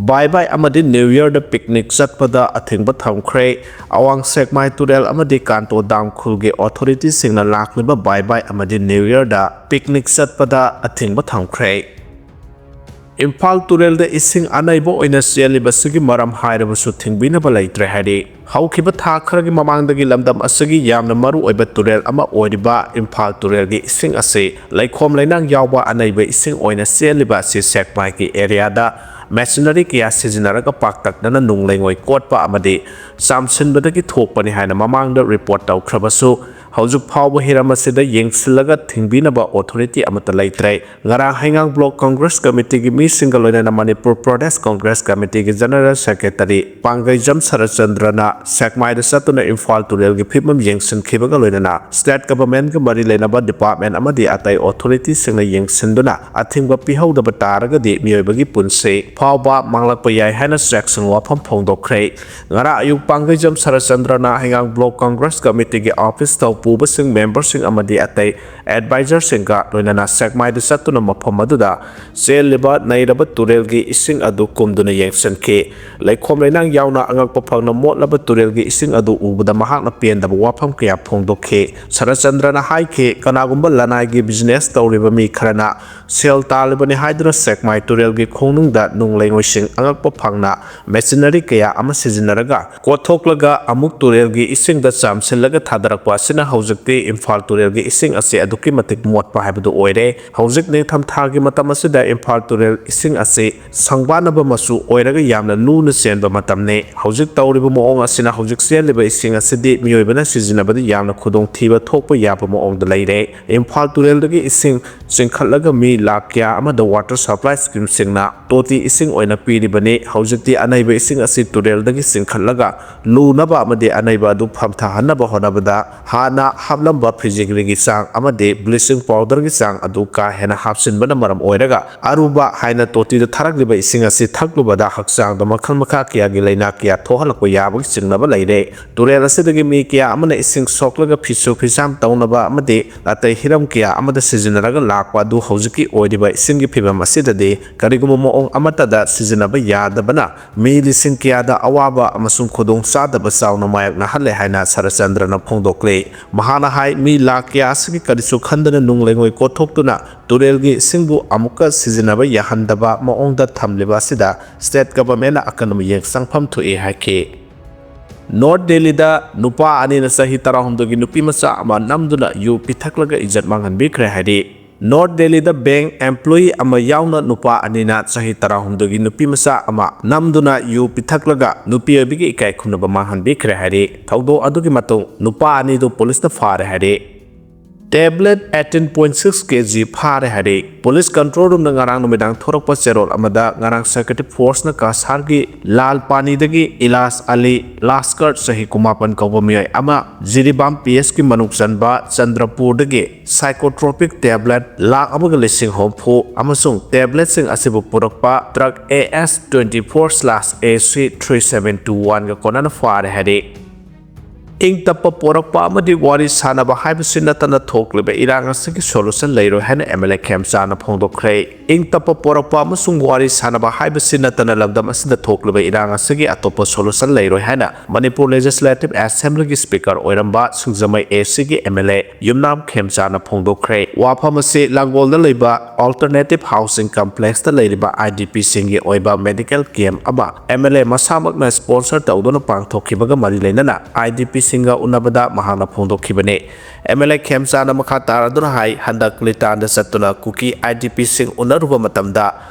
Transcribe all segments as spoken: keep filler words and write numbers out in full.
ꯕꯥꯏ ꯕꯥꯏ ꯑꯃꯗꯤ new ꯌꯔꯗ picnic ꯆꯠꯄꯗ ꯑꯊꯤꯡꯕ ꯊꯝꯈ꯭ꯔꯦ꯫ ꯑꯋꯥꯡ ꯁꯦꯛꯃꯥꯏ ꯇꯨꯔꯦꯜ ꯑꯃꯗꯤ ꯀꯥꯟꯇꯣ ꯗꯥꯝ ꯈꯨꯜꯒꯤ ꯑꯣꯊꯣꯔꯤꯇꯤꯁꯤꯡꯅ ꯂꯥꯛꯂꯤꯕ ꯕꯥꯏ ꯕꯥꯏ ꯑꯃꯗꯤ ꯅ꯭ꯌꯨ ꯌꯔꯗ ꯄꯤꯛꯅꯤꯛ ꯆꯠꯄꯗ ꯑꯊꯤꯡꯕ ꯊꯝꯈ꯭ꯔꯦ꯫ ꯏꯝꯐꯥꯜ ꯇꯨꯔꯦꯜꯗ ꯏꯁꯤꯡ ꯑꯅꯩꯕ ꯑꯣꯏꯅ ꯆꯦꯜꯂꯤꯕꯁꯤꯒꯤ ꯃꯔꯝ ꯍꯥꯏꯔꯕꯁꯨ ꯊꯤꯡꯕꯤꯅꯕ ꯂꯩꯇ꯭ꯔꯦ ꯍꯥꯏꯔꯤ꯫ ꯍꯧꯈꯤꯕ ꯊꯥ ꯈꯔꯒꯤ ꯃꯃꯥꯡꯗꯒꯤ ꯂꯝꯗꯝ ꯑꯁꯤꯒꯤ ꯌꯥꯝꯅ ꯃꯔꯨ ꯑꯣꯏꯕ ꯇꯨꯔꯦꯜ ꯑꯃ ꯑꯣꯏꯔꯤꯕ ꯏꯝꯐꯥꯜ ꯇꯨꯔꯦꯜꯒꯤ ꯏꯁꯤꯡ ꯑꯁꯤ ꯂꯩꯈꯣꯝ ꯂꯩꯅꯥꯡ ꯌꯥꯎꯕ ꯑꯅꯩꯕ ꯏꯁꯤꯡ ꯑꯣꯏꯅ ꯆꯦꯜꯂꯤꯕ ꯑꯁꯤ ꯁꯦꯛꯃꯥꯏꯒꯤ ꯑꯦꯔꯤꯌꯥꯗ ꯃꯦꯁꯤꯅꯔꯤ ꯀꯌꯥ ꯁꯤꯖꯤꯟꯅꯔꯒ ꯄꯥꯛꯇꯛꯅꯅ ꯅꯨꯡ ꯂꯩꯉꯣꯏ ꯀꯣꯠꯄ ꯑꯃꯗꯤ ꯆꯥꯝꯁꯤꯟꯕꯗꯒꯤ ꯊꯣꯛꯄꯅꯤ ꯍꯥꯏꯅ ꯃꯃꯥꯡꯗ ꯔꯤꯄꯣꯔꯠ ꯇꯧꯈ꯭ꯔꯕꯁꯨ, ꯍꯧꯖꯤꯛ ꯐꯥꯎꯕ ꯍꯤꯔꯝ ꯑꯁꯤꯗ ꯌꯦꯡꯁꯤꯜꯂꯒ ꯊꯤꯡꯕꯤꯅꯕ ꯑꯣꯊꯣꯔꯤꯇꯤ ꯑꯃꯠꯇ ꯂꯩꯇ꯭ꯔꯦ꯫ ꯉꯔꯥꯡ ꯍꯩꯉꯥꯡ ꯕ꯭ꯂꯣꯛ ꯀꯪꯒ꯭ꯔꯦꯁ ꯀꯃꯤꯇꯤꯒꯤ ꯃꯤꯁꯤꯡꯒ ꯂꯣꯏꯅꯅ ꯃꯅꯤꯄꯨꯔ ꯄ꯭ꯔꯗꯦꯁ ꯀꯪꯒ꯭ꯔꯦꯁ ꯀꯃꯤꯇꯤꯒꯤ ꯖꯦꯅꯔꯦꯜ ꯁꯦꯀ꯭ꯔꯦꯇꯔꯤ ꯄꯥꯡꯒꯩꯖꯝ ꯁꯔꯠꯆꯟꯗ꯭ꯔꯅ ꯁꯦꯛꯃꯥꯏꯗ ꯆꯠꯇꯨꯅ ꯏꯝꯐꯥꯜ ꯇꯨꯔꯦꯜꯒꯤ ꯐꯤꯕꯝ ꯌꯦꯡꯁꯤꯟꯈꯤꯕꯒ ꯂꯣꯏꯅꯅ ꯁ꯭ꯇꯦꯠ ꯒꯚꯔꯟꯃꯦꯟꯠꯀ ꯃꯔꯤ ꯂꯩꯅꯕ ꯗꯤꯄꯥꯔꯠꯃꯦꯟꯠ ꯑꯃꯗꯤ ꯑꯇꯩ ꯑꯣꯊꯣꯔꯤꯇꯤꯁꯤꯡꯅ ꯌꯦꯡꯁꯤꯟꯗꯨꯅ ꯑꯊꯤꯡꯕ ꯄꯤꯍꯧꯗꯕ ꯇꯥꯔꯒꯗꯤ ꯃꯤꯑꯣꯏꯕꯒꯤ ꯄꯨꯟꯁꯤ ꯐꯥꯎꯕ ꯃꯥꯡꯂꯛꯄ ꯌꯥꯏ ꯍꯥꯏꯅ ꯆꯦꯛꯁꯤꯟ ꯋꯥꯐꯝ ꯐꯣꯡꯗꯣꯛꯈ꯭ꯔꯦ꯫ ꯉꯔꯥꯡ ꯑꯌꯨꯛ ꯄꯥꯡꯒꯩꯖꯝ ꯁꯔꯠꯆꯟꯗ꯭ꯔꯅ ꯍꯩꯉꯥꯡ ꯕ꯭ꯂꯣꯛ ꯀꯪꯒ꯭ꯔꯦꯁ ꯀꯃꯤꯇꯤꯒꯤ ꯑꯣꯐꯤꯁꯇ ꯄꯨꯕꯁꯤꯡ, ꯃꯦꯝꯕꯔꯁꯤꯡ ꯑꯃꯗꯤ ꯑꯇꯩ ꯑꯦꯗꯚꯥꯏꯖꯔꯁꯤꯡꯒ ꯂꯣꯏꯅꯅ ꯁꯦꯛꯃꯥꯏꯗ ꯆꯠꯇꯨꯅ ꯃꯐꯝ ꯑꯗꯨꯗ ꯆꯦꯜꯂꯤꯕ ꯅꯩꯔꯕ ꯇꯨꯔꯦꯜꯒꯤ ꯏꯁꯤꯡ ꯑꯗꯨ ꯀꯨꯝꯗꯨꯅ ꯌꯦꯡꯁꯤꯟꯈꯤ꯫ ꯂꯩꯈꯣꯝ ꯂꯩꯅꯥꯡ ꯌꯥꯎꯅ ꯑꯉꯛꯄ ꯐꯪꯅ ꯃꯣꯠꯂꯕ ꯇꯨꯔꯦꯜꯒꯤ ꯏꯁꯤꯡ ꯑꯗꯨ ꯎꯕꯗ ꯃꯍꯥꯛꯅ ꯄꯦꯟꯗꯕ ꯋꯥꯐꯝ ꯀꯌꯥ ꯐꯣꯡꯗꯣꯛꯈꯤ꯫ ꯁꯔꯠꯆꯟꯗ꯭ꯔꯅ ꯍꯥꯏꯈꯤ, ꯀꯅꯥꯒꯨꯝꯕ ꯂꯅꯥꯏꯒꯤ ꯕꯤꯖꯤꯅꯦꯁ ꯇꯧꯔꯤꯕ ꯃꯤ ꯈꯔꯅ ꯁꯦꯜ ꯇꯥꯜꯂꯤꯕꯅꯤ ꯍꯥꯏꯗꯨꯅ ꯁꯦꯛꯃꯥꯏ ꯇꯨꯔꯦꯜꯒꯤ ꯈꯣꯡꯅꯨꯡꯗ ꯅꯨꯡ ꯂꯩꯉꯣꯏꯁꯤꯡ ꯑꯉꯛꯄ ꯐꯪꯅ ꯃꯦꯁꯤꯅꯔꯤ ꯀꯌꯥ ꯑꯃ ꯁꯤꯖꯤꯟꯅꯔꯒ ꯀꯣꯠꯊꯣꯛꯂꯒ ꯑꯃꯨꯛ ꯇꯨꯔꯦꯜꯒꯤ ꯏꯁꯤꯡꯗ ꯆꯥꯝꯁꯤꯜꯂꯒ ꯊꯥꯗꯔꯛꯄ ꯑꯁꯤꯅ ꯍꯧꯖꯤꯛꯇꯤ ꯏꯝꯐꯥꯜ ꯇꯨꯔꯦꯜꯒꯤ ꯏꯁꯤꯡ ꯑꯁꯤ ꯑꯗꯨꯛꯀꯤ ꯃꯇꯤꯛ ꯃꯣꯠꯄ ꯍꯥꯏꯕꯗꯨ ꯑꯣꯏꯔꯦ꯫ ꯍꯧꯖꯤꯛ ꯅꯤꯡꯊꯝꯊꯥꯒꯤ ꯃꯇꯝ ꯑꯁꯤꯗ ꯏꯝꯐꯥꯜ ꯇꯨꯔꯦꯜ ꯏꯁꯤꯡ ꯑꯁꯤ ꯁꯪꯕꯥꯅꯕ ꯃꯆꯨ ꯑꯣꯏꯔꯒ ꯌꯥꯝꯅ ꯂꯨꯅ ꯆꯦꯟꯕ ꯃꯇꯝꯅꯤ꯫ ꯍꯧꯖꯤꯛ ꯇꯧꯔꯤꯕ ꯃꯑꯣꯡ ꯑꯁꯤꯅ ꯍꯧꯖꯤꯛ ꯆꯦꯜꯂꯤꯕ ꯏꯁꯤꯡ ꯑꯁꯤꯗꯤ ꯃꯤꯑꯣꯏꯕꯅ ꯁꯤꯖꯤꯟꯅꯕꯗ ꯌꯥꯝꯅ ꯈꯨꯗꯣꯡꯊꯤꯕ ꯊꯣꯛꯄ ꯌꯥꯕ ꯃꯑꯣꯡꯗ ꯂꯩꯔꯦ꯫ ꯏꯝꯐꯥꯜ ꯇꯨꯔꯦꯜꯗꯒꯤ ꯏꯁꯤꯡ ꯆꯤꯡꯈꯠꯂꯒ ꯃꯤ ꯂꯥꯈ ꯀꯌꯥ ꯑꯃꯗ ꯋꯥꯇꯔ ꯁꯄ꯭ꯂꯥꯏ ꯁ꯭ꯀꯤꯝꯁꯤꯡꯅ ꯇꯣꯇꯤ ꯏꯁꯤꯡ ꯑꯣꯏꯅ ꯄꯤꯔꯤꯕꯅꯤ꯫ ꯍꯧꯖꯤꯛꯇꯤ ꯑꯅꯩꯕ ꯏꯁꯤꯡ ꯑꯁꯤ ꯇꯨꯔꯦꯜꯗꯒꯤ ꯆꯤꯡꯈꯠꯂꯒ ꯂꯨꯅꯕ ꯑꯃꯗꯤ ꯑꯅꯩꯕ ꯑꯗꯨ ꯐꯝꯊꯍꯟꯅꯕ ꯍꯣꯠꯅꯕꯗ ꯍꯥꯟꯅ ꯍꯥꯞꯂꯝꯕ ꯐꯤꯖꯤꯒ꯭ꯔꯤꯒꯤ ꯆꯥꯡ ꯑꯃꯗꯤ ꯕ꯭ꯂꯤꯆꯤꯡ ꯄꯥꯎꯗꯔꯒꯤ ꯆꯥꯡ ꯑꯗꯨ ꯀꯥ ꯍꯦꯟꯅ ꯍꯥꯞꯆꯤꯟꯕꯅ ꯃꯔꯝ ꯑꯣꯏꯔꯒ ꯑꯔꯨꯕ ꯍꯥꯏꯅ ꯇꯣꯇꯤꯗ ꯊꯥꯔꯛꯂꯤꯕ ꯏꯁꯤꯡ ꯑꯁꯤ ꯊꯛꯂꯨꯕꯗ ꯍꯛꯆꯥꯡꯗ ꯃꯈꯜ ꯃꯈꯥ ꯀꯌꯥꯒꯤ ꯂꯥꯏꯅꯥ ꯀꯌꯥ ꯊꯣꯛꯍꯜꯂꯛꯄ ꯌꯥꯕꯒꯤ ꯆꯤꯡꯅꯕ ꯂꯩꯔꯦ꯫ ꯇꯨꯔꯦꯜ ꯑꯁꯤꯗꯒꯤ ꯃꯤ ꯀꯌꯥ ꯑꯃꯅ ꯏꯁꯤꯡ ꯁꯣꯛꯂꯒ ꯐꯤꯁꯨ ꯐꯤꯖꯥꯝ ꯇꯧꯅꯕ ꯑꯃꯗꯤ ꯑꯇꯩ ꯍꯤꯔꯝ ꯀꯌꯥ ꯑꯃꯗ ꯁꯤꯖꯤꯟꯅꯔꯒ ꯂꯥꯛꯄ ꯑꯗꯨ ꯍꯧꯖꯤꯛꯀꯤ ꯑꯣꯏꯔꯤꯕ ꯏꯁꯤꯡꯒꯤ ꯐꯤꯕꯝ ꯑꯁꯤꯗꯗꯤ ꯀꯔꯤꯒꯨꯝꯕ ꯃꯑꯣꯡ ꯑꯃꯠꯇꯗ ꯁꯤꯖꯤꯟꯅꯕ ꯌꯥꯗꯕꯅ ꯃꯤ ꯂꯤꯁꯤꯡ ꯀꯌꯥꯗ ꯑꯋꯥꯕ ꯑꯃꯁꯨꯡ ꯈꯨꯗꯣꯡꯆꯥꯗꯕ ꯆꯥꯎꯅ ꯃꯥꯌꯣꯛꯅꯍꯜꯂꯦ ꯍꯥꯏꯅ ꯁꯔꯠꯆꯟꯗ꯭ꯔꯅ ꯐꯣꯡꯗꯣꯛꯂꯤ꯫ ꯃꯍꯥꯛꯅ ꯍꯥꯏ, ꯃꯤ ꯂꯥꯈ ꯀꯌꯥ ꯑꯁꯤꯒꯤ ꯀꯔꯤꯁꯨ ꯈꯟꯗꯅ ꯅꯨꯡ ꯂꯩꯉꯣꯏ ꯀꯣꯠꯊꯣꯛꯇꯨꯅ ꯇꯨꯔꯦꯜꯒꯤ ꯏꯁꯤꯡꯕꯨ ꯑꯃꯨꯛꯀ ꯁꯤꯖꯤꯟꯅꯕ ꯌꯥꯍꯟꯗꯕ ꯃꯑꯣꯡꯗ ꯊꯝꯂꯤꯕ ꯑꯁꯤꯗ state government ꯅ ꯑꯀꯟꯕ ꯃꯤꯠꯌꯦꯡ ꯆꯪꯐꯝ ꯊꯣꯛꯏ ꯍꯥꯏꯈꯤ꯫ ꯅꯣꯔꯠ ꯗꯦꯜꯂꯤꯗ ꯅꯨꯄꯥ ꯑꯅꯤꯅ ꯆꯍꯤ ꯇꯔꯥꯍꯨꯝꯗꯣꯏꯒꯤ ꯅꯨꯄꯤ ꯃꯆꯥ ꯑꯃ ꯅꯝꯗꯨꯅ ꯌꯨ ꯄꯤꯊꯛꯂꯒ ꯏꯖꯠ ꯃꯥꯡꯍꯟꯕꯤꯈ꯭ꯔꯦ ꯍꯥꯏꯔꯤ꯫ ꯅꯣꯔꯠ ꯗꯦꯜꯂꯤꯗ bank employee ꯑꯃ ꯌꯥꯎꯅ ꯅꯨꯄꯥ ꯑꯅꯤꯅ ꯆꯍꯤ ꯇꯔꯥꯍꯨꯝꯗꯣꯏꯒꯤ ꯅꯨꯄꯤ ꯃꯆꯥ ꯑꯃ ꯅꯝꯗꯨꯅ ꯌꯨ ꯄꯤꯊꯛꯂꯒ ꯅꯨꯄꯤ ꯑꯣꯏꯕꯤꯒꯤ ꯏꯀꯥꯏ ꯈꯨꯝꯅꯕ ꯃꯥꯡꯍꯟꯕꯤꯈ꯭ꯔꯦ ꯍꯥꯏꯔꯤ꯫ ꯊꯧꯗꯣꯛ ꯑꯗꯨꯒꯤ ꯃꯇꯨꯡ ꯅꯨꯄꯥ ꯑꯅꯤꯗꯨ ꯄꯨꯂꯤꯁꯅ ꯐꯥꯔꯦ ꯍꯥꯏꯔꯤ꯫ Tablet eighteen point six K G ꯐꯥꯔꯦ ꯍꯥꯏꯔꯤ꯫ Police control room ꯗ ꯉꯔꯥꯡ ꯅꯨꯃꯤꯗꯥꯡ ꯊꯣꯔꯛꯄ ꯆꯦꯔꯣꯜ ꯑꯃꯗ ꯉꯔꯥꯡ security force ꯅ ꯀꯁꯥꯔꯒꯤ ꯂꯥꯜ ꯄꯥꯅꯤꯗꯒꯤ ꯏꯂꯥꯁ ꯑꯂꯤ ꯂꯥꯁꯀꯔ ꯆꯍꯤ ꯀꯨꯟꯃꯥꯄꯟ ꯀꯧꯕ ꯃꯤꯑꯣꯏ ꯑꯃ ꯖꯤꯔꯤꯕꯥꯝ P S ꯀꯤ ꯃꯅꯨꯡ ꯆꯟꯕ ꯆꯟꯗ꯭ꯔꯄꯨꯔꯗꯒꯤ psychotropic tablet ꯂꯥꯈ ꯑꯃꯒ ꯂꯤꯁꯤꯡ ꯍꯨꯝꯐꯨ ꯑꯃꯁꯨꯡ tablet ꯁꯤꯡ ꯑꯁꯤꯕꯨ ꯄꯨꯔꯛꯄ truck A S twenty four slash A C three seven two one ꯒ ꯀꯣꯟꯅꯅ ꯐꯥꯔꯦ ꯍꯥꯏꯔꯤ꯫ ꯏꯪ ꯇꯞꯄ ꯄꯣꯔꯛꯄ ꯑꯃꯗꯤ ꯋꯥꯔꯤ ꯁꯥꯅꯕ ꯍꯥꯏꯕꯁꯤ ꯅꯠꯇꯅ ꯊꯣꯛꯂꯤꯕ ꯏꯔꯥꯡ ꯑꯁꯤꯒꯤ solution ꯂꯩꯔꯣꯏ ꯍꯥꯏꯅ M L A ꯈꯦꯝꯆꯥꯅ ꯐꯣꯡꯗꯣꯛꯈ꯭ꯔꯦ꯫ ꯏꯪ ꯇꯞꯄ ꯄꯣꯔꯛꯄ ꯑꯃꯁꯨꯡ ꯋꯥꯔꯤ ꯁꯥꯅꯕ ꯍꯥꯏꯕꯁꯤ ꯅꯠꯇꯅ ꯂꯝꯗꯝ ꯑꯁꯤꯗ ꯊꯣꯛꯂꯤꯕ ꯏꯔꯥꯡ ꯑꯁꯤꯒꯤ ꯑꯇꯣꯞꯄ solution ꯂꯩꯔꯣꯏ ꯍꯥꯏꯅ ꯃꯅꯤꯄꯨꯔ Legislative Assembly ꯒꯤ Speaker ꯑꯣꯏꯔꯝꯕ ꯁꯤꯡꯖꯃꯩ A C ꯒꯤ M L A ꯌꯨꯝꯅꯥꯝ ꯈꯦꯝꯆꯥꯅ ꯐꯣꯡꯗꯣꯛꯈ꯭ꯔꯦ꯫ ꯋꯥꯐꯝ ꯑꯁꯤ ꯂꯥꯡꯒꯣꯜꯗ ꯂꯩꯕ Alternative Housing Complex ꯇ ꯂꯩꯔꯤꯕ I D P ꯁꯤꯡꯒꯤ ꯑꯣꯏꯕ medical camp ꯑꯃ M L A ꯃꯁꯥꯃꯛꯅ sponsor ꯇꯧꯗꯨꯅ ꯄꯥꯡꯊꯣꯛꯈꯤꯕꯒ ꯃꯔꯤ ꯂꯩꯅꯅ I D P ꯁꯤꯡꯒ ꯎꯅꯕꯗ ꯃꯍꯥꯛꯅ ꯐꯣꯡꯗꯣꯛꯈꯤꯕꯅꯤ꯫ M L A ꯈꯦꯝꯆꯥꯅ ꯃꯈꯥ ꯇꯥꯔꯗꯨꯅ ꯍꯥꯏ, ꯍꯟꯗꯛ ꯂꯤꯇꯥꯟꯗ ꯆꯠꯇꯨꯅ ꯀꯨꯀꯤ I D P ꯁꯤꯡ ꯎꯅꯔꯨꯕ ꯃꯇꯝꯗ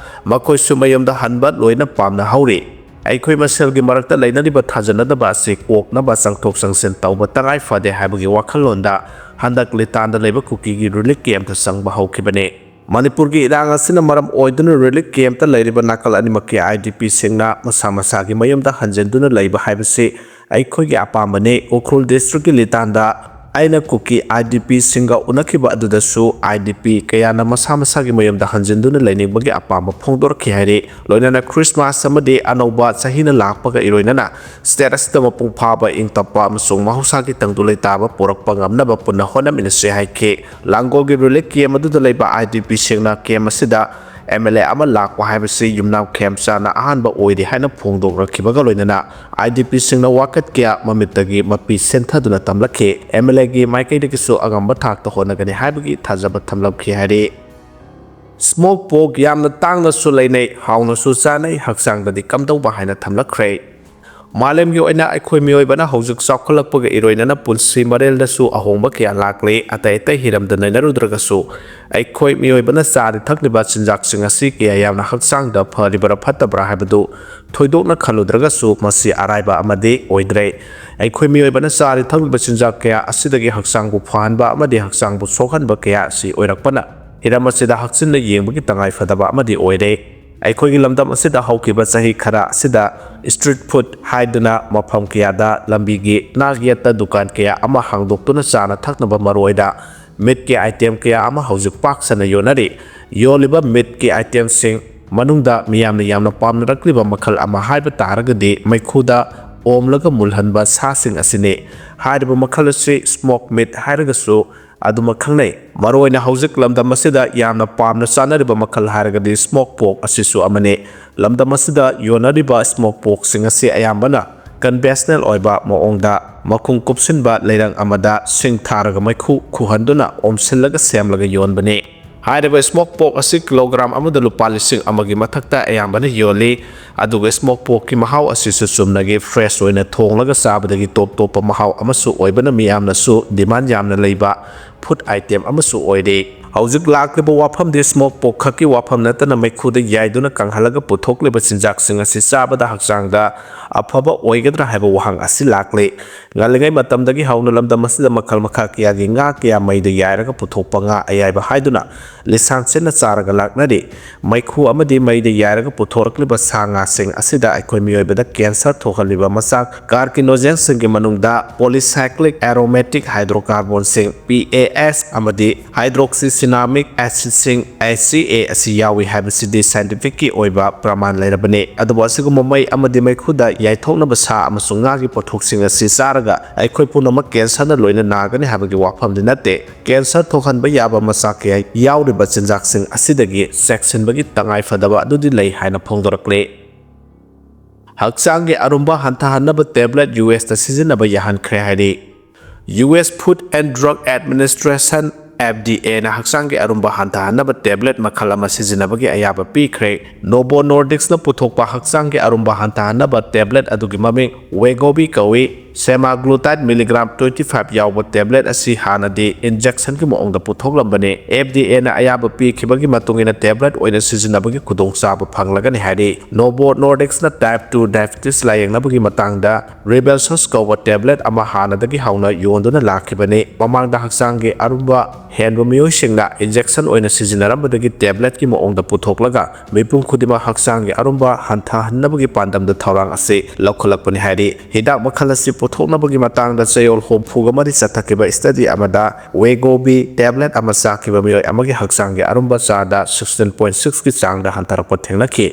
ꯃꯈꯣꯏꯁꯨ ꯃꯌꯨꯝꯗ ꯍꯟꯕ ꯂꯣꯏꯅ ꯄꯥꯝꯅꯍꯧꯔꯤ꯫ ꯑꯩꯈꯣꯏ ꯃꯁꯦꯜꯒꯤ ꯃꯔꯛꯇ ꯂꯩꯅꯔꯤꯕ ꯊꯥꯖꯅꯗꯕ ꯑꯁꯤ ꯀꯣꯛꯅꯕ ꯆꯪꯊꯣꯛ ꯆꯪꯁꯤꯟ ꯇꯧꯕ ꯇꯉꯥꯏ ꯐꯗꯦ ꯍꯥꯏꯕꯒꯤ ꯋꯥꯈꯜꯂꯣꯟꯗ ꯍꯟꯗꯛ ꯂꯤꯇꯥꯟꯗ ꯂꯩꯕ ꯀꯨꯀꯤꯒꯤ relief camp ꯇ ꯆꯪꯕ ꯍꯧꯈꯤꯕꯅꯤ꯫ ꯃꯅꯤꯄꯨꯔꯒꯤ ꯏꯔꯥꯡ ꯑꯁꯤꯅ ꯃꯔꯝ ꯑꯣꯏꯗꯨꯅ relief camp ꯇ ꯂꯩꯔꯤꯕ ꯅꯥꯀꯜ ꯑꯅꯤꯃꯛꯀꯤ I D P ꯁꯤꯡꯅ ꯃꯁꯥ ꯃꯁꯥꯒꯤ ꯃꯌꯨꯝꯗ ꯍꯟꯖꯤꯟꯗꯨꯅ ꯂꯩꯕ ꯍꯥꯏꯕꯁꯤ ꯑꯩꯈꯣꯏꯒꯤ ꯑꯄꯥꯝꯕꯅꯤ꯫ ꯎꯈ꯭ꯔꯨꯜ district ꯀꯤ ꯂꯤꯇꯥꯟꯗ ꯑꯩꯅ ꯀꯨꯀꯤ ꯑꯥꯏ ꯗꯤ ꯄꯤꯁꯤꯡꯒ ꯎꯅꯈꯤꯕ ꯑꯗꯨꯗꯁꯨ ꯑꯥꯏ ꯗꯤ ꯄꯤ ꯀꯌꯥꯅ ꯃꯁꯥ ꯃꯁꯥꯒꯤ ꯃꯌꯨꯝꯗ ꯍꯟꯖꯤꯟꯗꯨꯅ ꯂꯩꯅꯤꯡꯕꯒꯤ ꯑꯄꯥꯝꯕ ꯐꯣꯡꯗꯣꯔꯛꯈꯤ ꯍꯥꯏꯔꯤ꯫ ꯂꯣꯏꯅꯅ ꯈ꯭ꯔꯤꯁꯃꯥꯁ ꯑꯃꯗꯤ ꯑꯅꯧꯕ ꯆꯍꯤꯅ ꯂꯥꯛꯄꯒ ꯏꯔꯣꯏꯅꯅ ꯁ꯭ꯇꯦꯠ ꯑꯁꯤꯗ ꯃꯄꯨꯡ ꯐꯥꯕ, ꯏꯪ ꯇꯞꯄ ꯑꯃꯁꯨꯡ ꯃꯍꯧꯁꯥꯒꯤ ꯇꯪꯗꯨ ꯂꯩꯇꯥꯕ ꯄꯨꯔꯛꯄ ꯉꯝꯅꯕ ꯄꯨꯟꯅ ꯍꯣꯠꯅꯃꯤꯟꯅꯁꯤ ꯍꯥꯏꯈꯤ꯫ ꯂꯥꯡꯒꯣꯜꯒꯤ ꯔꯤꯂꯤꯐ ꯀꯦꯝ ꯑꯗꯨꯗ ꯂꯩꯕ ꯑꯥꯏ ꯗꯤ ꯄꯤꯁꯤꯡꯅ ꯀꯦꯝ ꯑꯁꯤꯗ ꯑꯦꯝ ꯑꯦꯜ ꯑꯦ ꯑꯃ ꯂꯥꯛꯄ ꯍꯥꯏꯕꯁꯤ ꯌꯨꯝꯅꯥꯝ ꯈꯦꯝꯆꯥꯅ ꯑꯍꯥꯟꯕ ꯑꯣꯏꯔꯤ ꯍꯥꯏꯅ ꯐꯣꯡꯗꯣꯛꯂꯛꯈꯤꯕꯒ ꯂꯣꯏꯅꯅ ꯑꯥꯏ ꯗꯤ ꯄꯤꯁꯤꯡꯅ ꯋꯥꯀꯠ ꯀꯌꯥ ꯃꯃꯤꯠꯇꯒꯤ ꯃꯄꯤ ꯁꯦꯟꯊꯗꯨꯅ ꯇꯝꯂꯛꯈꯤ꯫ ꯑꯦꯝ ꯑꯦꯜ ꯑꯦꯒꯤ ꯃꯥꯏꯀꯩꯗꯒꯤꯁꯨ ꯑꯉꯝꯕ ꯊꯥꯛꯇ ꯍꯣꯠꯅꯒꯅꯤ ꯍꯥꯏꯕꯒꯤ ꯊꯥꯖꯕ ꯊꯝꯂꯛꯈꯤ ꯍꯥꯏꯔꯤ꯫ ꯁ꯭ꯃꯣꯛ ꯄꯣꯔꯛ ꯌꯥꯝꯅ ꯇꯥꯡꯅꯁꯨ ꯂꯩꯅꯩ, ꯍꯥꯎꯅꯁꯨ ꯆꯥꯅꯩ, ꯍꯛꯆꯥꯡꯗꯗꯤ ꯀꯝꯗꯧꯕ ꯍꯥꯏꯅ ꯊꯝꯂꯛꯈ꯭ꯔꯦ꯫ ꯃꯥꯂꯦꯝꯒꯤ ꯑꯣꯏꯅ ꯑꯩꯈꯣꯏ ꯃꯤꯑꯣꯏꯕꯅ ꯍꯧꯖꯤꯛ ꯆꯥꯎꯈꯠꯂꯛꯄꯒ ꯏꯔꯣꯏꯅꯅ ꯄꯨꯟꯁꯤ ꯃꯔꯦꯜꯗꯁꯨ ꯑꯍꯣꯡꯕ ꯀꯌꯥ ꯂꯥꯛꯂꯦ꯫ ꯑꯇꯩ ꯑꯇꯩ ꯍꯤꯔꯝꯗ ꯅꯩꯅꯔꯨꯗ꯭ꯔꯒꯁꯨ ꯑꯩꯈꯣꯏ ꯃꯤꯑꯣꯏꯕꯅ ꯆꯥꯔꯤ ꯊꯛꯂꯤꯕ ꯆꯤꯟꯖꯥꯛꯁꯤꯡ ꯑꯁꯤ ꯀꯌꯥ ꯌꯥꯝꯅ ꯍꯛꯆꯥꯡꯗ ꯐꯔꯤꯕ꯭ꯔꯥ ꯐꯠꯇꯕ꯭ꯔꯥ ꯍꯥꯏꯕꯗꯨ ꯊꯣꯏꯗꯣꯛꯅ ꯈꯜꯂꯨꯗ꯭ꯔꯒꯁꯨ ꯃꯁꯤ ꯑꯔꯥꯏꯕ ꯑꯃꯗꯤ ꯑꯣꯏꯗ꯭ꯔꯦ꯫ ꯑꯩꯈꯣꯏ ꯃꯤꯑꯣꯏꯕꯅ ꯆꯥꯔꯤ ꯊꯛꯂꯤꯕ ꯆꯤꯟꯖꯥꯛ ꯀꯌꯥ ꯑꯁꯤꯗꯒꯤ ꯍꯛꯆꯥꯡꯕꯨ ꯐꯍꯟꯕ ꯑꯃꯗꯤ ꯍꯛꯆꯥꯡꯕꯨ ꯁꯣꯛꯍꯟꯕ ꯀꯌꯥ ꯑꯁꯤ ꯑꯣꯏꯔꯛꯄꯅ ꯍꯤꯔꯝ ꯑꯁꯤꯗ ꯍꯛꯆꯤꯟꯅ ꯌꯦꯡꯕꯒꯤ ꯇꯉꯥꯏ ꯐꯗꯕ ꯑꯃꯗꯤ ꯑꯣꯏꯔꯦ꯫ ꯑꯩꯈꯣꯏꯒꯤ ꯂꯝꯗꯝ ꯑꯁꯤꯗ ꯍꯧꯈꯤꯕ ꯆꯍꯤ ꯈꯔ ꯑꯁꯤꯗ ꯁ꯭ꯇ꯭ꯔꯤꯠ ꯐꯨꯗ ꯍꯥꯏꯗꯨꯅ ꯃꯐꯝ ꯀꯌꯥꯗ ꯂꯝꯕꯤꯒꯤ ꯅꯥꯛ ꯌꯦꯠꯇ ꯗꯨꯀꯥꯟ ꯀꯌꯥ ꯑꯃ ꯍꯥꯡꯗꯣꯛꯇꯨꯅ ꯆꯥꯅ ꯊꯛꯅꯕ ꯃꯔꯨꯑꯣꯏꯅ ꯃꯤꯠꯀꯤ ꯑꯥꯏꯇꯦꯝ ꯀꯌꯥ ꯑꯃ ꯍꯧꯖꯤꯛ ꯄꯥꯛ ꯁꯟꯅ ꯌꯣꯟꯅꯔꯤ꯫ ꯌꯣꯜꯂꯤꯕ ꯃꯤꯠꯀꯤ ꯑꯥꯏꯇꯦꯝꯁꯤꯡ ꯃꯅꯨꯡꯗ ꯃꯤꯌꯥꯝꯅ ꯌꯥꯝꯅ ꯄꯥꯝꯅꯔꯛꯂꯤꯕ ꯃꯈꯜ ꯑꯃ ꯍꯥꯏꯕ ꯇꯥꯔꯒꯗꯤ ꯃꯩꯈꯨꯗ ꯑꯣꯝꯂꯒ ꯃꯨꯜꯍꯟꯕ ꯁꯥꯁꯤꯡ ꯑꯁꯤꯅꯤ꯫ ꯍꯥꯏꯔꯤꯕ ꯃꯈꯜ ꯑꯁꯤ ꯁ꯭ꯃꯣꯛ ꯃꯤꯠ ꯍꯥꯏꯔꯒꯁꯨ ꯑꯗꯨꯃꯛ ꯈꯪꯅꯩ꯫ ꯃꯔꯨꯑꯣꯏꯅ ꯍꯧꯖꯤꯛ ꯂꯝꯗꯝ ꯑꯁꯤꯗ ꯌꯥꯝꯅ ꯄꯥꯝꯅ ꯆꯥꯅꯔꯤꯕ ꯃꯈꯜ ꯍꯥꯏꯔꯒꯗꯤ ꯁ꯭ꯃꯣꯛ ꯄꯣꯔꯛ ꯑꯁꯤꯁꯨ ꯑꯃꯅꯤ꯫ ꯂꯝꯗꯝ ꯑꯁꯤꯗ ꯌꯣꯟꯅꯔꯤꯕ ꯁ꯭ꯃꯣꯛ ꯄꯣꯔꯛꯁꯤꯡ ꯑꯁꯤ ꯑꯌꯥꯝꯕꯅ ꯀꯟꯚꯦꯟꯁꯅꯦꯜ ꯑꯣꯏꯕ ꯃꯑꯣꯡꯗ ꯃꯈꯨꯝ ꯀꯨꯞꯁꯤꯟꯕ ꯂꯩꯔꯪ ꯑꯃꯗ ꯁꯤꯡ ꯊꯥꯔꯒ ꯃꯩꯈꯨ ꯈꯨꯍꯟꯗꯨꯅ ꯑꯣꯝꯁꯤꯜꯂꯒ ꯁꯦꯝꯂꯒ ꯌꯣꯟꯕꯅꯤ꯫ ꯍꯥꯏꯔꯤꯕ ꯁ꯭ꯃꯣꯛ ꯄꯣꯔꯛ ꯑꯁꯤ ꯀꯤꯂꯣꯒ꯭ꯔꯥꯝ ꯑꯃꯗ ꯂꯨꯄꯥ ꯂꯤꯁꯤꯡ ꯑꯃꯒꯤ ꯃꯊꯛꯇ ꯑꯌꯥꯝꯕꯅ ꯌꯣꯜꯂꯤ꯫ ꯑꯗꯨꯒ ꯁ꯭ꯃꯣꯛ ꯄꯣꯔꯛꯀꯤ ꯃꯍꯥꯎ ꯑꯁꯤꯁꯨ ꯆꯨꯝꯅꯒꯤ ꯐ꯭ꯔꯦꯁ ꯑꯣꯏꯅ ꯊꯣꯡꯂꯒ ꯆꯥꯕꯗꯒꯤ ꯇꯣꯞ ꯇꯣꯞꯄ ꯃꯍꯥꯎ ꯑꯃꯁꯨ ꯑꯣꯏꯕꯅ ꯃꯤꯌꯥꯝꯅꯁꯨ ꯗꯤꯃꯥꯟ ꯌꯥꯝꯅ ꯂꯩꯕ ꯐꯨꯗ ꯑꯥꯏꯇꯦꯝ ꯑꯃꯁꯨ ꯑꯣꯏꯔꯤ꯫ ꯍꯧꯖꯤꯛ ꯂꯥꯛꯂꯤꯕ ꯋꯥꯐꯝꯗꯤ ꯁ꯭ꯃꯣꯛ ꯄꯣꯛ ꯈꯛꯀꯤ ꯋꯥꯐꯝ ꯅꯠꯇꯅ ꯃꯩꯈꯨꯗ ꯌꯥꯏꯗꯨꯅ ꯀꯪꯍꯜꯂꯒ ꯄꯨꯊꯣꯛꯂꯤꯕ ꯆꯤꯟꯖꯥꯛꯁꯤꯡ ꯑꯁꯤ ꯆꯥꯕꯗ ꯍꯛꯆꯥꯡꯗ ꯑꯐꯕ ꯑꯣꯏꯒꯗ꯭ꯔꯥ ꯍꯥꯏꯕ ꯋꯥꯍꯪ ꯑꯁꯤ ꯂꯥꯛꯂꯤ꯫ ꯉꯜꯂꯤꯉꯩ ꯃꯇꯝꯗꯒꯤ ꯍꯧꯅ ꯂꯝꯗꯝ ꯑꯁꯤꯗ ꯃꯈꯜ ꯃꯈꯥ ꯀꯌꯥꯒꯤ ꯉꯥ ꯀꯌꯥ ꯃꯩꯗ ꯌꯥꯏꯔꯒ ꯄꯨꯊꯣꯛꯄ ꯉꯥ ꯑꯌꯥꯏꯕ ꯍꯥꯏꯗꯨꯅ ꯂꯤꯁꯥꯡ ꯁꯤꯠꯅ ꯆꯥꯔꯒ ꯂꯥꯛꯅꯔꯤ꯫ ꯃꯩꯈꯨ ꯑꯃꯗꯤ ꯃꯩꯗ ꯌꯥꯏꯔꯒ ꯄꯨꯊꯣꯔꯛꯂꯤꯕ ꯁꯥ ꯉꯥꯁꯤꯡ ꯑꯁꯤꯗ ꯑꯩꯈꯣꯏ ꯃꯤꯑꯣꯏꯕꯗ ꯀꯦꯟꯁꯔ ꯊꯣꯛꯍꯜꯂꯤꯕ ꯃꯆꯥꯛ ꯀꯥꯔꯀꯤꯅꯣꯖꯦꯟꯁꯤꯡꯒꯤ ꯃꯅꯨꯡꯗ polycyclic aromatic hydrocarbonꯁꯤꯡ, P A S, ꯑꯃꯗꯤ hydroxycinnamic acidꯁꯤꯡ, H C A, ꯑꯁꯤ ꯌꯥꯎꯏ ꯍꯥꯏꯕꯁꯤꯗꯤ scientificꯀꯤ ꯑꯣꯏꯕ ꯄ꯭ꯔꯃꯥꯟ ꯂꯩꯔꯕꯅꯤ꯫ ꯑꯗꯨꯕꯨ ꯑꯁꯤꯒꯨꯝꯕ ꯃꯩ ꯑꯃꯗꯤ ꯃꯩꯈꯨꯗ ꯌꯥꯏꯊꯣꯛꯅꯕ ꯁꯥ ꯑꯃꯁꯨꯡ ꯉꯥꯒꯤ ꯄꯣꯠꯊꯣꯛꯁꯤꯡ ꯑꯁꯤ ꯆꯥꯔꯒ ꯑꯩꯈꯣꯏ ꯄꯨꯝꯅꯃꯛ ꯀꯦꯟꯁꯔꯅ ꯂꯣꯏꯅ ꯅꯥꯒꯅꯤ ꯍꯥꯏꯕꯒꯤ ꯋꯥꯐꯝꯗꯤ ꯅꯠꯇꯦ꯫ ꯀꯦꯟꯁꯔ ꯊꯣꯛꯍꯟꯕ ꯌꯥꯕ ꯃꯆꯥꯛ ꯀꯌꯥ ꯌꯥꯎꯔꯤꯕ ꯆꯤꯟꯖꯥꯛꯁꯤꯡ ꯑꯁꯤꯗꯒꯤ ꯆꯦꯛꯁꯤꯟꯕꯒꯤ ꯇꯉꯥꯏꯐꯗꯕ ꯑꯗꯨꯗꯤ ꯂꯩ ꯍꯥꯏꯅ ꯐꯣꯡꯗꯣꯔꯛꯂꯤ꯫ ꯍꯛꯆꯥꯡꯒꯤ ꯑꯔꯨꯝꯕ ꯍꯟꯊꯍꯟꯅꯕ ꯇꯦꯕ꯭ꯂꯦꯠ ꯌꯨ ꯑꯦꯁꯇ ꯁꯤꯖꯤꯟꯅꯕ ꯌꯥꯍꯟꯈ꯭ꯔꯦ ꯍꯥꯏꯔꯤ꯫ U S Food and Drug Administration, F D Aꯅ ꯍꯛꯆꯥꯡꯒꯤ ꯑꯔꯨꯝꯕ ꯍꯟꯊꯍꯟꯅꯕ ꯇꯦꯕ꯭ꯂꯦꯠ ꯃꯈꯜ ꯑꯃ ꯁꯤꯖꯤꯟꯅꯕꯒꯤ ꯑꯌꯥꯕ ꯄꯤꯈ꯭ꯔꯦ꯫ Novo Nordicsꯅ ꯄꯨꯊꯣꯛꯄ ꯍꯛꯆꯥꯡꯒꯤ ꯑꯔꯨꯝꯕ ꯍꯟꯊꯍꯟꯅꯕ ꯇꯦꯕ꯭ꯂꯦꯠ ꯑꯗꯨꯒꯤ ꯃꯃꯤꯡ Wegovy ꯀꯧꯏ꯫ Semaglutide milligram twenty five ꯌꯥꯎꯕ ꯇꯦꯕ꯭ꯂꯦꯠ ꯑꯁꯤ ꯍꯥꯟꯅꯗꯤ injectionꯒꯤ ꯃꯑꯣꯡꯗ ꯄꯨꯊꯣꯛꯂꯝꯕꯅꯤ꯫ F D Aꯅ ꯑꯌꯥꯕ ꯄꯤꯈꯤꯕꯒꯤ ꯃꯇꯨꯡ ꯏꯟꯅ ꯇꯦꯕ꯭ꯂꯦꯠ ꯑꯣꯏꯅ ꯁꯤꯖꯤꯟꯅꯕꯒꯤ ꯈꯨꯗꯣꯡꯆꯥꯕ ꯐꯪꯂꯒꯅꯤ ꯍꯥꯏꯔꯤ꯫ Novo Nordicsꯅ type two diabetes ꯂꯥꯌꯦꯡꯅꯕꯒꯤ ꯃꯇꯥꯡꯗ Rybelsus ꯀꯧꯕ ꯇꯦꯕ꯭ꯂꯦꯠ ꯑꯃ ꯍꯥꯟꯅꯗꯒꯤ ꯍꯧꯅ ꯌꯣꯟꯗꯨꯅ ꯂꯥꯛꯈꯤꯕꯅꯤ꯫ ꯃꯃꯥꯡꯗ ꯍꯛꯆꯥꯡꯒꯤ ꯑꯔꯨꯝꯕ ꯍꯦꯟꯕ ꯃꯤꯑꯣꯏꯁꯤꯡꯅ injection ꯑꯣꯏꯅ ꯁꯤꯖꯤꯟꯅꯔꯝꯕꯗꯒꯤ ꯇꯦꯕ꯭ꯂꯦꯠꯀꯤ ꯃꯑꯣꯡꯗ ꯄꯨꯊꯣꯛꯂꯒ ꯃꯤꯄꯨꯝ ꯈꯨꯗꯤꯡꯃꯛ ꯍꯛꯆꯥꯡꯒꯤ ꯑꯔꯨꯝꯕ ꯍꯟꯊꯍꯟꯅꯕꯒꯤ ꯄꯥꯟꯗꯝꯗ ꯊꯧꯔꯥꯡ ꯑꯁꯤ ꯂꯧꯈꯠꯂꯛꯄꯅꯤ ꯍꯥꯏꯔꯤ꯫ ꯍꯤꯗꯥꯛ ꯃꯈꯜ ꯑꯁꯤ ꯄꯨꯊꯣꯛꯅꯕꯒꯤ ꯃꯇꯥꯡꯗ ꯆꯌꯣꯜ ꯍꯨꯝꯐꯨꯒ ꯃꯔꯤ ꯆꯠꯊꯈꯤꯕ study ꯑꯃꯗ Wegovy ꯇꯦꯕ꯭ꯂꯦꯠ ꯑꯃ ꯆꯥꯈꯤꯕ ꯃꯤꯑꯣꯏ ꯑꯃꯒꯤ ꯍꯛꯆꯥꯡꯒꯤ ꯑꯔꯨꯝꯕ ꯆꯥꯗ sixteen point sixꯀꯤ ꯆꯥꯡꯗ ꯍꯟꯊꯔꯛꯄ ꯊꯦꯡꯅꯈꯤ꯫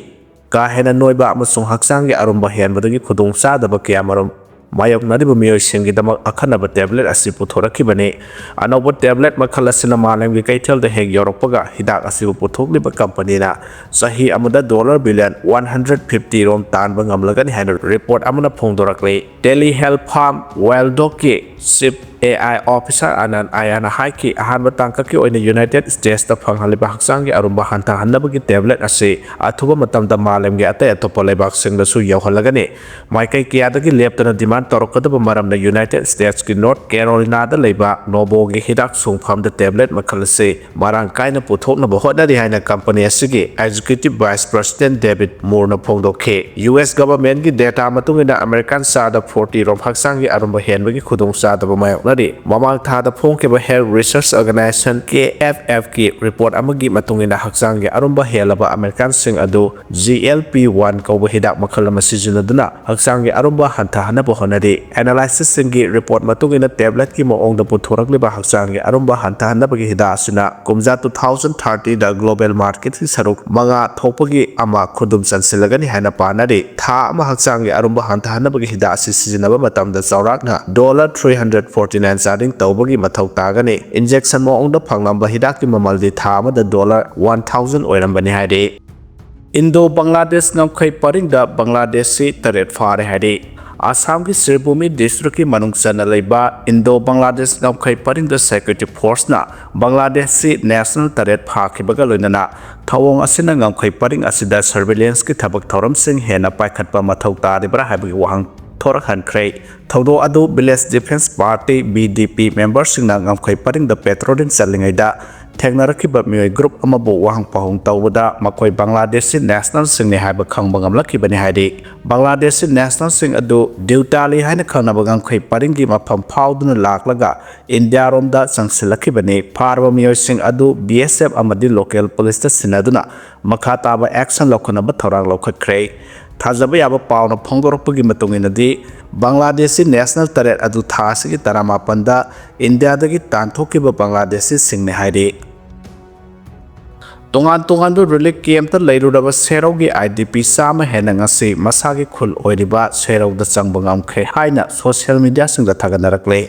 ꯀꯥ ꯍꯦꯟꯅ ꯅꯣꯏꯕ ꯑꯃꯁꯨꯡ ꯍꯛꯆꯥꯡꯒꯤ ꯑꯔꯨꯝꯕ ꯍꯦꯟꯕꯗꯒꯤ ꯈꯨꯗꯣꯡꯆꯥꯗꯕ ꯀꯌꯥꯃꯔꯨꯝ ꯃꯥꯌꯣꯛꯅꯔꯤꯕ ꯃꯤꯑꯣꯏꯁꯤꯡꯒꯤꯗꯃꯛ ꯑꯈꯟꯅꯕ ꯇꯦꯕ꯭ꯂꯦꯠ ꯑꯁꯤ ꯄꯨꯊꯣꯔꯛꯈꯤꯕꯅꯤ꯫ ꯑꯅꯧꯕ ꯇꯦꯕ꯭ꯂꯦꯠ ꯃꯈꯜ ꯑꯁꯤꯅ ꯃꯥꯂꯦꯝꯒꯤ ꯀꯩꯊꯦꯜꯗ ꯍꯦꯛ ꯌꯧꯔꯛꯄꯒ ꯍꯤꯗꯥꯛ ꯑꯁꯤꯕꯨ ꯄꯨꯊꯣꯛꯂꯤꯕ ꯀꯝꯄꯅꯤꯅ ꯆꯍꯤ ꯑꯃꯗ dollar billion one hundred fifty ꯔꯣꯝ ꯇꯥꯟꯕ ꯉꯝꯂꯒꯅꯤ ꯍꯥꯏꯅ ꯔꯤꯄꯣꯔꯠ ꯑꯃꯅ ꯐꯣꯡꯗꯣꯔꯛꯂꯤ꯫ Telehealth Pharm, Wildocꯀꯤ chief ꯑꯦ ꯑꯥꯏ ꯑꯣꯐꯤꯁꯥꯔ ꯑꯅꯟ ꯑꯌꯥꯅ ꯍꯥꯏꯈꯤ, ꯑꯍꯥꯟꯕ ꯇꯥꯡꯀꯛꯀꯤ ꯑꯣꯏꯅ ꯌꯨꯅꯥꯏꯇꯦꯗ ꯁ꯭ꯇꯦꯠꯁꯇ ꯐꯪꯍꯜꯂꯤꯕ ꯍꯛꯆꯥꯡꯒꯤ ꯑꯔꯨꯝꯕ ꯍꯟꯊꯍꯟꯅꯕꯒꯤ ꯇꯦꯕ꯭ꯂꯦꯠ ꯑꯁꯤ ꯑꯊꯨꯕ ꯃꯇꯝꯗ ꯃꯥꯂꯦꯝꯒꯤ ꯑꯇꯩ ꯑꯇꯣꯞꯄ ꯂꯩꯕꯥꯛꯁꯤꯡꯗꯁꯨ ꯌꯧꯍꯜꯂꯒꯅꯤ꯫ ꯃꯥꯏꯀꯩ ꯀꯌꯥꯗꯒꯤ ꯂꯦꯞꯇꯅ ꯗꯤꯃꯥꯟ ꯇꯧꯔꯛꯀꯗꯕ ꯃꯔꯝꯅ ꯌꯨꯅꯥꯏꯇꯦꯗ ꯁ꯭ꯇꯦꯠꯁꯀꯤ ꯅꯣꯔꯠ ꯀꯦꯔꯣꯂꯤꯅꯥꯗ ꯂꯩꯕ ꯅꯣꯕꯣꯒꯤ ꯍꯤꯗꯥꯛ ꯁꯨꯡꯐꯝꯗ ꯇꯦꯕ꯭ꯂꯦꯠ ꯃꯈꯜ ꯑꯁꯤ ꯃꯔꯥꯡ ꯀꯥꯏꯅ ꯄꯨꯊꯣꯛꯅꯕ ꯍꯣꯠꯅꯔꯤ ꯍꯥꯏꯅ ꯀꯝꯄꯅꯤ ꯑꯁꯤꯒꯤ ꯑꯦꯛꯖꯤꯀ꯭ꯌꯨꯇꯤꯚ ꯚꯥꯏꯁ ꯄ꯭ꯔꯁꯤꯗꯦꯟꯠ ꯗꯦꯕꯤꯗ ꯃꯨꯔꯅ ꯐꯣꯡꯗꯣꯛꯈꯤ꯫ ꯌꯨ ꯑꯦꯁ ꯒꯚꯔꯟꯃꯦꯟꯠꯀꯤ ꯗꯦꯇꯥ ꯃꯇꯨꯡ ꯏꯟꯅ ꯑꯃꯦꯔꯤꯀꯥꯟ ꯆꯥꯗ ꯐꯣꯔꯇꯤ ꯔꯣꯝ ꯍꯛꯆꯥꯡꯒꯤ ꯑꯔꯨꯝꯕ ꯍꯦꯟꯕꯒꯤ ꯈꯨꯗꯣꯡꯆꯥꯗꯕ ꯃꯥꯌꯣꯛꯅꯔꯤ꯫ ꯃꯃꯥꯡ ꯊꯥꯗ ꯐꯣꯡꯈꯤꯕ ꯍꯦꯜꯊ ꯔꯤꯁꯔꯆ ꯑꯣꯔꯒꯅꯥꯏꯖꯦꯁꯟ, ꯀꯦ ꯑꯦꯐ ꯑꯦꯐꯀꯤ ꯔꯤꯄꯣꯔꯠ ꯑꯃꯒꯤ ꯃꯇꯨꯡ ꯏꯟꯅ ꯍꯛꯆꯥꯡꯒꯤ ꯑꯔꯨꯝꯕ ꯍꯦꯜꯂꯕ ꯑꯃꯦꯔꯤꯀꯥꯟꯁꯤꯡ ꯑꯗꯨ ꯖꯤ ꯑꯦꯜ ꯄꯤ ꯋꯥꯟ ꯀꯧꯕ ꯍꯤꯗꯥꯛ ꯃꯈꯜ ꯑꯃ ꯁꯤꯖꯤꯟꯅꯗꯨꯅ ꯍꯛꯆꯥꯡꯒꯤ ꯑꯔꯨꯝꯕ ꯍꯟꯊꯍꯟꯅꯕ ꯍꯣꯠꯅꯔꯤ꯫ ꯑꯦꯅꯥꯂꯥꯏꯁꯤꯁꯁꯤꯡꯒꯤ ꯔꯤꯄꯣꯔꯠ ꯃꯇꯨꯡ ꯏꯟꯅ ꯇꯦꯕ꯭ꯂꯦꯠꯀꯤ ꯃꯑꯣꯡꯗ ꯄꯨꯊꯣꯔꯛꯂꯤꯕ ꯍꯛꯆꯥꯡꯒꯤ ꯑꯔꯨꯝꯕ ꯍꯟꯊꯍꯟꯅꯕꯒꯤ ꯍꯤꯗꯥꯛ ꯑꯁꯤꯅ ꯀꯨꯝꯖꯥ ꯇꯨ ꯊꯥꯎꯖꯟ ꯊꯥꯔꯇꯤꯗ ꯒ꯭ꯂꯣꯕꯦꯜ ꯃꯥꯔꯀꯦꯠꯀꯤ ꯁꯔꯨꯛ ꯃꯉꯥ ꯊꯣꯛꯄꯒꯤ ꯑꯃ ꯈꯨꯗꯨꯝ ꯆꯟꯁꯤꯜꯂꯒꯅꯤ ꯍꯥꯏꯅ ꯄꯥꯅꯔꯤ꯫ ꯊꯥ ꯑꯃ ꯍꯛꯆꯥꯡꯒꯤ ꯑꯔꯨꯝꯕ ꯍꯟꯊꯍꯟꯅꯕꯒꯤ ꯍꯤꯗꯥꯛ ꯑꯁꯤ ꯁꯤꯖꯤꯟꯅꯕ ꯃꯇꯝꯗ ꯆꯥꯎꯔꯥꯛꯅ dollar three hundred forty nine ꯆꯥꯗꯤꯡ ꯇꯧꯕꯒꯤ ꯃꯊꯧ ꯇꯥꯒꯅꯤ꯫ ꯏꯟꯖꯦꯛꯁꯟ ꯃꯑꯣꯡꯗ ꯐꯪꯂꯝꯕ ꯍꯤꯗꯥꯛꯀꯤ ꯃꯃꯜꯗꯤ ꯊꯥ ꯑꯃꯗ ꯗꯣꯂꯔ ꯋꯥꯟ ꯊꯥꯎꯖꯟ ꯑꯣꯏꯔꯝꯕꯅꯤ ꯍꯥꯏꯔꯤ꯫ ꯏꯟꯗꯣ ꯕꯪꯒ꯭ꯂꯥꯗꯦꯁ ꯉꯝꯈꯩ ꯄꯔꯤꯡꯗ ꯕꯪꯒ꯭ꯂꯥꯗꯦꯁꯁꯤ ꯇꯔꯦꯠ ꯐꯥꯔꯦ ꯍꯥꯏꯔꯤ꯫ ꯑꯁꯥꯝꯒꯤ ꯁ꯭ꯔꯤꯚꯨꯃꯤ ꯗꯤꯁꯇ꯭ꯔꯤꯛꯀꯤ ꯃꯅꯨꯡ ꯆꯟꯅ ꯂꯩꯕ ꯏꯟꯗꯣ ꯕꯪꯒ꯭ꯂꯥꯗꯦꯁ ꯉꯝꯈꯩ ꯄꯔꯤꯡꯗ ꯁꯦꯀ꯭ꯌꯨꯔꯤꯇꯤ ꯐꯣꯔꯁꯅ ꯕꯪꯒ꯭ꯂꯥꯗꯦꯁꯁꯤ ꯅꯦꯁꯅꯦꯜ ꯇꯔꯦꯠ ꯐꯥꯈꯤꯕꯒ ꯂꯣꯏꯅꯅ ꯊꯧꯑꯣꯡ ꯑꯁꯤꯅ ꯉꯝꯈꯩ ꯄꯔꯤꯡ ꯑꯁꯤꯗ ꯁꯔꯚꯤꯂꯦꯟꯁꯀꯤ ꯊꯕꯛ ꯊꯧꯔꯝꯁꯤꯡ ꯍꯦꯟꯅ ꯄꯥꯏꯈꯠꯄ ꯃꯊꯧ ꯇꯥꯔꯤꯕ꯭ꯔꯥ ꯍꯥꯏꯕꯒꯤ ꯋꯥꯍꯪ ꯊꯣꯔꯛꯍꯟꯈ꯭ꯔꯦ꯫ ꯊꯧꯗꯣꯛ ꯑꯗꯨ ꯚꯤꯂꯦꯖ ꯗꯤꯐꯦꯟꯁ ꯄꯥꯔꯇꯤ, ꯚꯤ ꯗꯤ ꯄꯤ, ꯃꯦꯝꯕꯔꯁꯤꯡꯅ ꯉꯝꯈꯩ ꯄꯔꯤꯡꯗ ꯄꯦꯇ꯭ꯔꯣꯂꯤꯡ ꯆꯠꯂꯤꯉꯩꯗ ꯊꯦꯡꯅꯔꯛꯈꯤꯕ ꯃꯤꯑꯣꯏ ꯒ꯭ꯔꯨꯞ ꯑꯃꯕꯨ ꯋꯥꯍꯪ ꯄꯥꯎꯍꯪ ꯇꯧꯕꯗ ꯃꯈꯣꯏ ꯕꯪꯒ꯭ꯂꯥꯗꯦꯁꯤ ꯅꯦꯁꯅꯦꯜꯁꯤꯡꯅꯤ ꯍꯥꯏꯕ ꯈꯪꯕ ꯉꯝꯂꯛꯈꯤꯕꯅꯤ ꯍꯥꯏꯔꯤ꯫ ꯕꯪꯒ꯭ꯂꯥꯗꯦꯁꯤ ꯅꯦꯁꯅꯦꯜꯁꯤꯡ ꯑꯗꯨ ꯗ꯭ꯌꯨꯇꯥꯂꯤ ꯍꯥꯏꯅ ꯈꯪꯅꯕ ꯉꯝꯈꯩ ꯄꯔꯤꯡꯒꯤ ꯃꯐꯝ ꯐꯥꯎꯗꯨꯅ ꯂꯥꯛꯂꯒ ꯏꯟꯗꯤꯌꯥꯔꯣꯝꯗ ꯆꯪꯁꯤꯜꯂꯛꯈꯤꯕꯅꯤ꯫ ꯐꯥꯔꯕ ꯃꯤꯑꯣꯏꯁꯤꯡ ꯑꯗꯨ ꯕꯤ ꯑꯦꯁ ꯑꯦꯐ ꯑꯃꯗꯤ ꯂꯣꯀꯦꯜ ꯄꯨꯂꯤꯁꯇ ꯁꯤꯟꯅꯗꯨꯅ ꯃꯈꯥ ꯇꯥꯕ ꯑꯦꯛꯁꯟ ꯂꯧꯈꯠꯅꯕ ꯊꯧꯔꯥꯡ ꯂꯧꯈꯠꯈ꯭ꯔꯦ꯫ ꯊꯥꯖꯕ ꯌꯥꯕ ꯄꯥꯎꯅ ꯐꯣꯡꯗꯣꯔꯛꯄꯒꯤ ꯃꯇꯨꯡ ꯏꯟꯅꯗꯤ, ꯕꯪꯒ꯭ꯂꯥꯗꯦꯁꯁꯤ ꯅꯦꯁꯅꯦꯜ ꯇꯔꯦꯠ ꯑꯗꯨ ꯊꯥ ꯑꯁꯤꯒꯤ ꯇꯔꯥꯃꯥꯄꯟꯗ ꯏꯟꯗꯤꯌꯥꯗꯒꯤ ꯇꯥꯟꯊꯣꯛꯈꯤꯕ ꯕꯪꯒ꯭ꯂꯥꯗꯦꯁꯤꯁꯤꯡꯅꯤ ꯍꯥꯏꯔꯤ꯫ ꯇꯣꯉꯥꯟ ꯇꯣꯉꯥꯟꯕ ꯔꯤꯂꯤꯐ ꯀꯦꯝꯞꯇ ꯂꯩꯔꯨꯔꯕ ꯁꯦꯔꯧꯒꯤ ꯑꯥꯏ ꯗꯤ ꯄꯤ ꯆꯥꯝꯃ ꯍꯦꯟꯅ ꯉꯁꯤ ꯃꯁꯥꯒꯤ ꯈꯨꯜ ꯑꯣꯏꯔꯤꯕ ꯁꯦꯔꯧꯗ ꯆꯪꯕ ꯉꯝꯈ꯭ꯔꯦ ꯍꯥꯏꯅ ꯁꯣꯁꯤꯌꯦꯜ ꯃꯤꯗꯤꯌꯥꯁꯤꯡꯗ ꯊꯥꯒꯠꯅꯔꯛꯂꯦ꯫